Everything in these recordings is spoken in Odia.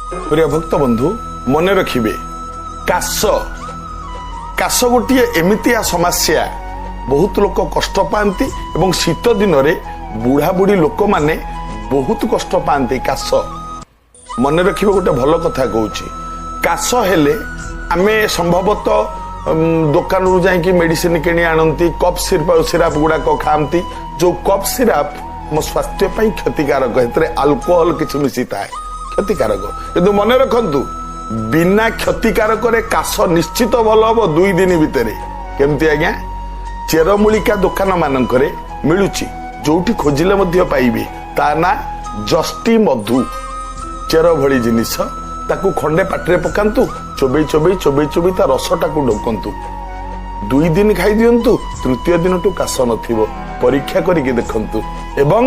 ପ୍ରିୟ ଭକ୍ତ ବନ୍ଧୁ, ମନେ ରଖିବେ, କାଶ କାଶ ଗୋଟିଏ ଏମିତିଆ ସମସ୍ୟା, ବହୁତ ଲୋକ କଷ୍ଟ ପାଆନ୍ତି ଏବଂ ଶୀତ ଦିନରେ ବୁଢ଼ା ବୁଢ଼ୀ ଲୋକମାନେ ବହୁତ କଷ୍ଟ ପାଆନ୍ତି କାଶ। ମନେ ରଖିବେ, ଗୋଟେ ଭଲ କଥା କହୁଛି। କାଶ ହେଲେ ଆମେ ସମ୍ଭବତଃ ଦୋକାନରୁ ଯାଇକି ମେଡିସିନ କିଣି ଆଣନ୍ତି, କଫ୍ ସିରାପ ଗୁଡାକ ଖାଆନ୍ତି। ଯୋଉ କଫ୍ ସିରାପ ଆମ ସ୍ୱାସ୍ଥ୍ୟ ପାଇଁ କ୍ଷତିକାରକ, ଏଥିରେ ଆଲକୋହଲ କିଛି ମିଶିଥାଏ, କ୍ଷତିକାରକ। କିନ୍ତୁ ମନେ ରଖନ୍ତୁ, ବିନା କ୍ଷତିକାରକରେ କାଶ ନିଶ୍ଚିତ ଭଲ ହବ 2 ଦିନ ଭିତରେ। କେମିତି ଆଜ୍ଞା? ଚେରମୂଳିକା ଦୋକାନ ମାନଙ୍କରେ ମିଳୁଛି, ଯୋଉଠି ଖୋଜିଲେ ମଧ୍ୟ ପାଇବେ। ତା ନା ଯଷ୍ଟି ମଧୁ। ଚେର ଭଳି ଜିନିଷ, ତାକୁ ଖଣ୍ଡେ ପାଟିରେ ପକାନ୍ତୁ, ଚୋବେଇ ଚୋବେଇ ଚୋବେଇ ଚୋବେଇ ତା ରସଟାକୁ ଢୋକନ୍ତୁ। 2 ଦିନ ଖାଇ ଦିଅନ୍ତୁ, ତୃତୀୟ ଦିନଠୁ କାଶ ନଥିବ। ପରୀକ୍ଷା କରିକି ଦେଖନ୍ତୁ ଏବଂ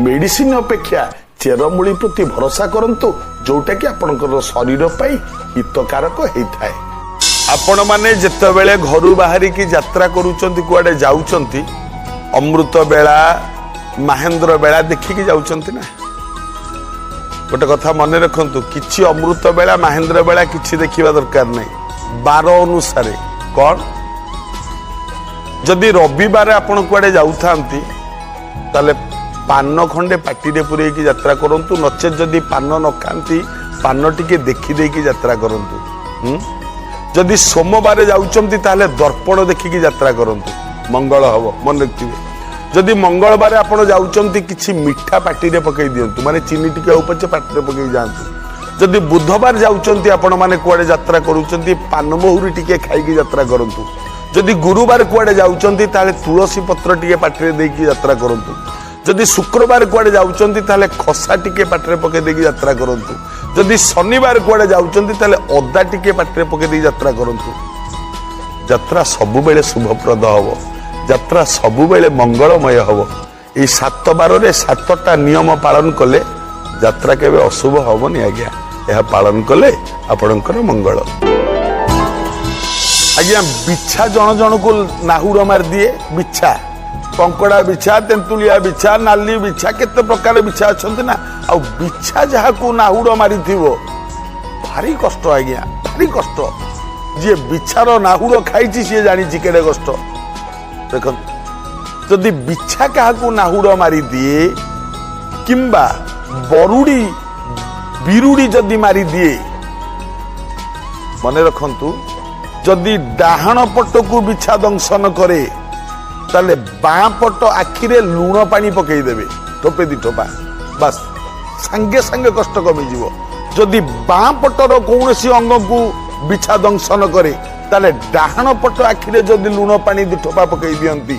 ମେଡିସିନ ଅପେକ୍ଷା ଚେରମୂଳି ପ୍ରତି ଭରସା କରନ୍ତୁ, ଯୋଉଟା କି ଆପଣଙ୍କର ଶରୀର ପାଇଁ ହିତକାରକ ହେଇଥାଏ। ଆପଣମାନେ ଯେତେବେଳେ ଘରୁ ବାହାରିକି ଯାତ୍ରା କରୁଛନ୍ତି, କୁଆଡେ ଯାଉଛନ୍ତି, ଅମୃତ ବେଳା, ମାହେନ୍ଦ୍ର ବେଳା ଦେଖିକି ଯାଉଛନ୍ତି ନା? ଗୋଟେ କଥା ମନେ ରଖନ୍ତୁ, କିଛି ଅମୃତ ବେଳା, ମାହେନ୍ଦ୍ର ବେଳା କିଛି ଦେଖିବା ଦରକାର ନାହିଁ। ବାର ଅନୁସାରେ କଣ, ଯଦି ରବିବାର ଆପଣ କୁଆଡେ ଯାଉଥାନ୍ତି, ତାହେଲେ ପାନ ଖଣ୍ଡେ ପାଟିରେ ପୂରେଇକି ଯାତ୍ରା କରନ୍ତୁ। ନଚେତ୍ ଯଦି ପାନ ନ ଖାଆନ୍ତି, ପାନ ଟିକେ ଦେଖିଦେଇକି ଯାତ୍ରା କରନ୍ତୁ। ଯଦି ସୋମବାର ଯାଉଛନ୍ତି, ତାହେଲେ ଦର୍ପଣ ଦେଖିକି ଯାତ୍ରା କରନ୍ତୁ, ମଙ୍ଗଳ ହବ। ମନେ ରଖିଥିବେ, ଯଦି ମଙ୍ଗଳବାର ଆପଣ ଯାଉଛନ୍ତି, କିଛି ମିଠା ପାଟିରେ ପକେଇ ଦିଅନ୍ତୁ, ମାନେ ଚିନି ଟିକେ ହଉ ପଛେ ପାଟିରେ ପକେଇ ଯାଆନ୍ତୁ। ଯଦି ବୁଧବାର ଯାଉଛନ୍ତି, ଆପଣମାନେ କୁଆଡେ ଯାତ୍ରା କରୁଛନ୍ତି, ପାନମହୁରି ଟିକେ ଖାଇକି ଯାତ୍ରା କରନ୍ତୁ। ଯଦି ଗୁରୁବାର କୁଆଡେ ଯାଉଛନ୍ତି, ତାହେଲେ ତୁଳସୀ ପତ୍ର ଟିକେ ପାଟିରେ ଦେଇକି ଯାତ୍ରା କରନ୍ତୁ। ଯଦି ଶୁକ୍ରବାର କୁଆଡେ ଯାଉଛନ୍ତି, ତାହେଲେ ଖସା ଟିକେ ପାଟିରେ ପକେଇ ଦେଇକି ଯାତ୍ରା କରନ୍ତୁ। ଯଦି ଶନିବାର କୁଆଡେ ଯାଉଛନ୍ତି, ତାହେଲେ ଅଦା ଟିକେ ପାଟିରେ ପକେଇ ଦେଇକି ଯାତ୍ରା କରନ୍ତୁ। ଯାତ୍ରା ସବୁବେଳେ ଶୁଭପ୍ରଦ ହବ, ଯାତ୍ରା ସବୁବେଳେ ମଙ୍ଗଳମୟ ହବ। ଏଇ ସାତ ବାରରେ ସାତଟା ନିୟମ ପାଳନ କଲେ ଯାତ୍ରା କେବେ ଅଶୁଭ ହବନି ଆଜ୍ଞା। ଏହା ପାଳନ କଲେ ଆପଣଙ୍କର ମଙ୍ଗଳ। ଆଜ୍ଞା, ବିଛା ଜଣ ଜଣକୁ ନାହୁର ମାରିଦିଏ। ବିଛା, କଙ୍କଡା ବିଛା, ତେନ୍ତୁଳିଆ ବିଛା, ନାଲି ବିଛା, କେତେ ପ୍ରକାର ବିଛା ଅଛନ୍ତି ନା? ଆଉ ବିଛା ଯାହାକୁ ନାହୁର ମାରିଥିବ, ଭାରି କଷ୍ଟ ଆଜ୍ଞା, ଭାରି କଷ୍ଟ। ଯିଏ ବିଛାର ନାହୁର ଖାଇଛି, ସିଏ ଜାଣିଛି କେଡ଼େ କଷ୍ଟ। ଦେଖନ୍ତୁ, ଯଦି ବିଛା କାହାକୁ ନାହୁର ମାରିଦିଏ କିମ୍ବା ବରୁଡ଼ି, ବିରୁଡ଼ି ଯଦି ମାରିଦିଏ, ମନେ ରଖନ୍ତୁ, ଯଦି ଡାହାଣ ପଟକୁ ବିଛା ଦଂଶନ କରେ, ତାହେଲେ ବାଁ ପଟ ଆଖିରେ ଲୁଣ ପାଣି ପକେଇଦେବେ ଠୋପେ ଦି ଠୋପା, ବାସ୍, ସାଙ୍ଗେ ସାଙ୍ଗେ କଷ୍ଟ କମିଯିବ। ଯଦି ବାଁ ପଟର କୌଣସି ଅଙ୍ଗକୁ ବିଛା ଦଂଶନ କରେ, ତାହେଲେ ଡାହାଣ ପଟ ଆଖିରେ ଯଦି ଲୁଣ ପାଣି ଦି ଠୋପା ପକେଇ ଦିଅନ୍ତି,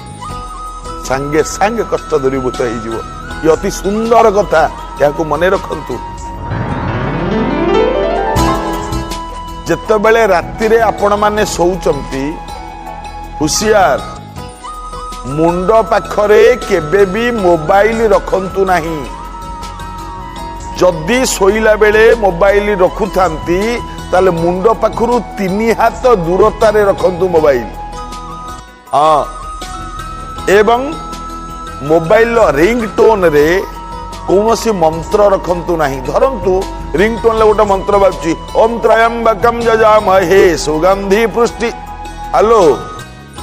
ସାଙ୍ଗେ ସାଙ୍ଗେ କଷ୍ଟ ଦୂରୀଭୂତ ହେଇଯିବ। ଇଏ ଅତି ସୁନ୍ଦର କଥା, ଏହାକୁ ମନେ ରଖନ୍ତୁ। ଯେତେବେଳେ ରାତିରେ ଆପଣମାନେ ଶୋଉଛନ୍ତି, ହୁସିଆର, ମୁଣ୍ଡ ପାଖରେ କେବେ ବି ମୋବାଇଲ ରଖନ୍ତୁ ନାହିଁ। ଯଦି ଶୋଇଲା ବେଳେ ମୋବାଇଲ ରଖୁଥାନ୍ତି, ତାହେଲେ ମୁଣ୍ଡ ପାଖରୁ 3 ହାତ ଦୂରତାରେ ରଖନ୍ତୁ ମୋବାଇଲ। ହଁ, ଏବଂ ମୋବାଇଲର ରିଙ୍ଗ ଟୋନରେ କୌଣସି ମନ୍ତ୍ର ରଖନ୍ତୁ ନାହିଁ। ଧରନ୍ତୁ, ରିଙ୍ଗ ଟୋନରେ ଗୋଟେ ମନ୍ତ୍ର ବାଜୁଛି, "ଓମ୍ ତ୍ରୟମ୍ବକମ୍ ଯଜାମହେ ସୁଗନ୍ଧି ପୃଷ୍ଟି"। ହ୍ୟାଲୋ,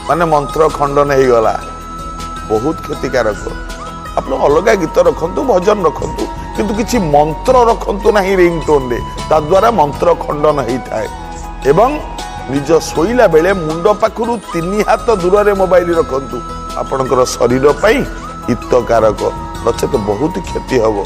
ମାନେ ମନ୍ତ୍ର ଖଣ୍ଡନ ହେଇଗଲା, ବହୁତ କ୍ଷତିକାରକ। ଆପଣ ଅଲଗା ଗୀତ ରଖନ୍ତୁ, ଭଜନ ରଖନ୍ତୁ, କିନ୍ତୁ କିଛି ମନ୍ତ୍ର ରଖନ୍ତୁ ନାହିଁ ରିଙ୍ଗ ଟୋନରେ। ତା ଦ୍ୱାରା ମନ୍ତ୍ର ଖଣ୍ଡନ ହେଇଥାଏ। ଏବଂ ନିଜ ଶୋଇଲା ବେଳେ ମୁଣ୍ଡ ପାଖରୁ 3 ହାତ ଦୂରରେ ମୋବାଇଲ ରଖନ୍ତୁ, ଆପଣଙ୍କର ଶରୀର ପାଇଁ ହିତକାରକ, ନଚେତ ବହୁତ କ୍ଷତି ହବ।